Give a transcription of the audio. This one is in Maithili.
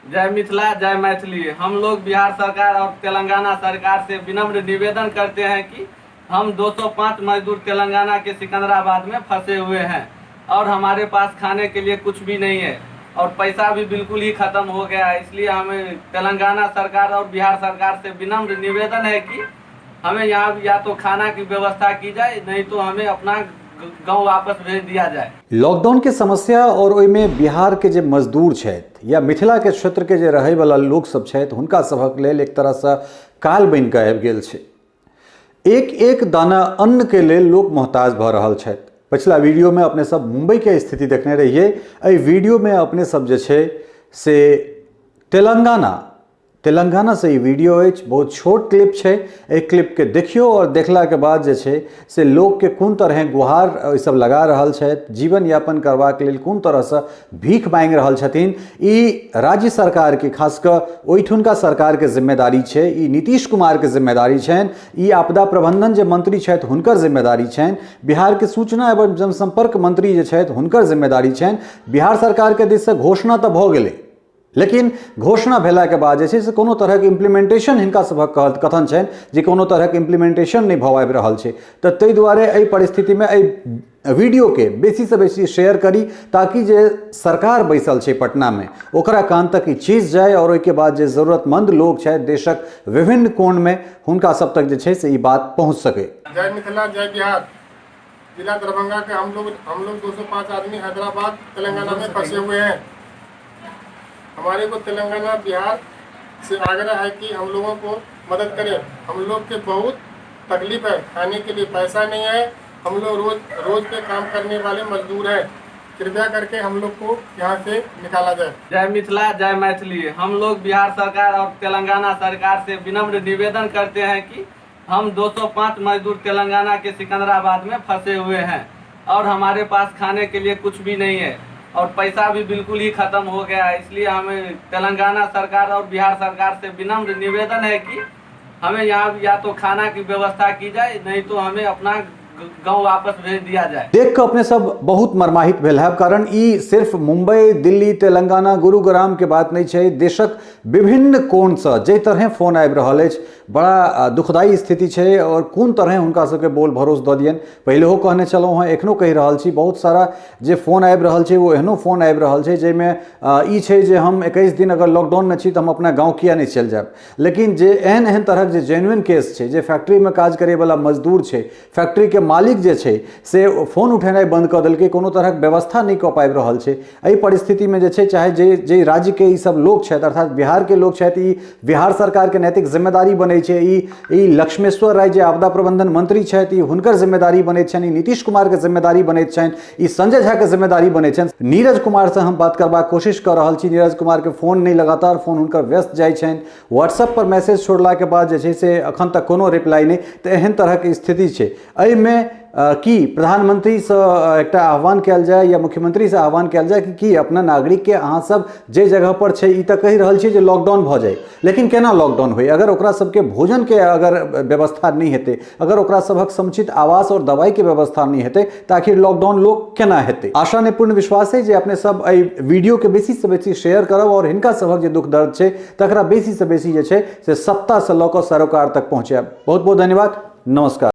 जय मिथिला, जय मैथिली। हम लोग बिहार सरकार और तेलंगाना सरकार से विनम्र निवेदन करते हैं कि हम 205 मजदूर तेलंगाना के सिकंदराबाद में फंसे हुए हैं और हमारे पास खाने के लिए कुछ भी नहीं है और पैसा भी बिल्कुल ही ख़त्म हो गया है। इसलिए हमें तेलंगाना सरकार और बिहार सरकार से विनम्र निवेदन है कि हमें यहाँ या तो खाना की व्यवस्था की जाए, नहीं तो हमें अपना गांव वापस भेज दिया जाए। लॉकडाउन के समस्या और ओहिमे बिहार के जे मजदूर छथि या मिथिला के क्षेत्र के जे रहैवला लोक सब छथि, हुनका सभक लेल एक तरहसँ काल बनि कऽ आबि गेल छै। एक एक दाना अन्न के लेल लोक मोहताज भऽ रहल छथि। पछिला वीडियो में अपने सब मुंबई के स्थिति देखने रहिए, एहि वीडियो में अपने सब जे छै से तेलंगाना तेलंगाना से ई वीडियो अछि। बहुत छोट क्लिप छै, एहि क्लिपके देखियौ और देखलाके बाद जे छै से लोकके कोन तरहे गुहार ई सब लगा रहल छथि, जीवन यापन करबाक लेल कोन तरहसँ भीख मांगि रहल छथिन। ई राज्य सरकारके, खास कऽ ओहिठुनका सरकारके जिम्मेदारी छै, ई नीतीश कुमारके जिम्मेदारी छनि, ई आपदा प्रबंधन जे मंत्री छथि हुनकर जिम्मेदारी छनि, बिहारके सूचना एवं जनसंपर्क मंत्री जे छथि हुनकर जिम्मेदारी छनि। बिहार सरकारके दिससँ घोषणा तऽ भऽ गेलै, लेकिन घोषणा भेलाके बाद जे छै से कोनो तरहक इम्प्लीमेंटेशन, हिनका सभक कथन छनि जे कोनो तरहक इम्प्लीमेंटेशन नहि भऽ पाबि रहल छै। तऽ ताहि दुआरे एहि परिस्थितिमे एहि वीडियोके बेसीसँ बेसी शेयर करी, ताकि जे सरकार बैसल छै पटनामे ओकरा कान तक ई चीज जाय और ओहिके बाद जे जरूरतमंद लोक छथि देशक विभिन्न कोणमे हुनका सब तक जे छै से ई बात पहुँच सकै। जय मिथिला, जय बिहार। जिला दरभंगा के हम लोग 205 आदमी हैदराबाद, तेलंगाना में फंसे हुए हैं। हमारे को तेलंगाना, बिहार से आग्रह है कि हम लोगों को मदद करें। हम लोग के बहुत तकलीफ है, खाने के लिए पैसा नहीं है। हम लोग रोज रोज पे काम करने वाले मजदूर हैं। कृपया करके हम लोग को यहाँ से निकाला जाए। जय मिथिला, जय मैथिली। हम लोग बिहार सरकार और तेलंगाना सरकार से विनम्र निवेदन करते हैं कि हम 205 मजदूर तेलंगाना के सिकंदराबाद में फंसे हुए हैं और हमारे पास खाने के लिए कुछ भी नहीं है और पैसा भी बिल्कुल ही ख़त्म हो गया है। इसलिए हमें तेलंगाना सरकार और बिहार सरकार से विनम्र निवेदन है कि हमें यहाँ या तो खाना की व्यवस्था की जाए, नहीं तो हमें अपना गांव वापस भेज दिया जाए। देख कऽ अपने सब बहुत मर्माहित भेल हैब, कारण ई सिर्फ मुंबई, दिल्ली, तेलंगाना, गुरुग्राम के बात नहि छै। देशक विभिन्न कोणसँ जाहि तरहे फोन आबि रहल अछि, बड़ा दुखदायी स्थिति छै। और कोन तरहे हुनका सबके बोल भरोस दऽ दियनि? पहिलेहो कहने छलहुँ हेँ, एखनो कहि रहल छी, बहुत सारा जे फोन आबि रहल छै ओ एहनो फोन आबि रहल छै जाहिमे ई छै जे हम 21 दिन अगर लॉकडाउनमे छी तऽ हम अपना गाँव किया नहि चलि जायब। लेकिन जे एहन एहन तरहक जे जेन्युइन केस छै, जे फैक्ट्रीमे काज करैवला मजदूर छै, फैक्ट्रीके मालिक जे छै से फोन उठेनाइ बन्द कऽ देलकै, कोनो तरहक व्यवस्था नहि कऽ पाबि रहल छै। एहि परिस्थितिमे जे छै, चाहे जे जे राज्यके ई सब लोक छथि, अर्थात बिहारके लोक छथि, ई बिहार सरकारके नैतिक जिम्मेदारी बनै छै, ई लक्ष्मेश्वर राय जे आपदा प्रबंधन मंत्री छथि, ई हुनकर जिम्मेदारी बनैत छनि, ई नीतीश कुमारके जिम्मेदारी बनैत छनि, ई संजय झाके जिम्मेदारी बनैत छनि। नीरज कुमारसँ हम बात करबाक कोशिश कऽ रहल छी, नीरज कुमारके फोन नहि, लगातार फोन हुनकर व्यस्त जाइ छनि। व्हाट्सएप पर मैसेज छोड़लाके बाद जे छै से अखन तक कोनो रिप्लाई नहि। तऽ एहन तरहक स्थिति छै। एहिमे की प्रधानमंत्रीसँ एकटा आह्वान कयल जाय या मुख्यमंत्रीसँ आह्वान कयल जाय कि अपना नागरिकके अहाँ सब जे जगह पर छै, ई तऽ कहि रहल छी जे लॉकडाउन भऽ जाय, लेकिन केना लॉकडाउन होइ अगर ओकरा सबके भोजनके अगर व्यवस्था नहि हेतै, अगर ओकरा सभक समुचित आवास और दवाइके व्यवस्था नहि हेतै, तऽ आखिर लॉकडाउन लोक केना हेतै? आशा नहि, पूर्ण विश्वास है जे अपने सब एहि वीडियोके बेसीसँ बेसी शेयर करब और हिनका सभक जे दुख दर्द छै तकरा बेसीसँ बेसी जे छै से सत्तासँ लऽ कऽ सरोकार तक पहुँचायब। बहुत बहुत धन्यवाद, नमस्कार।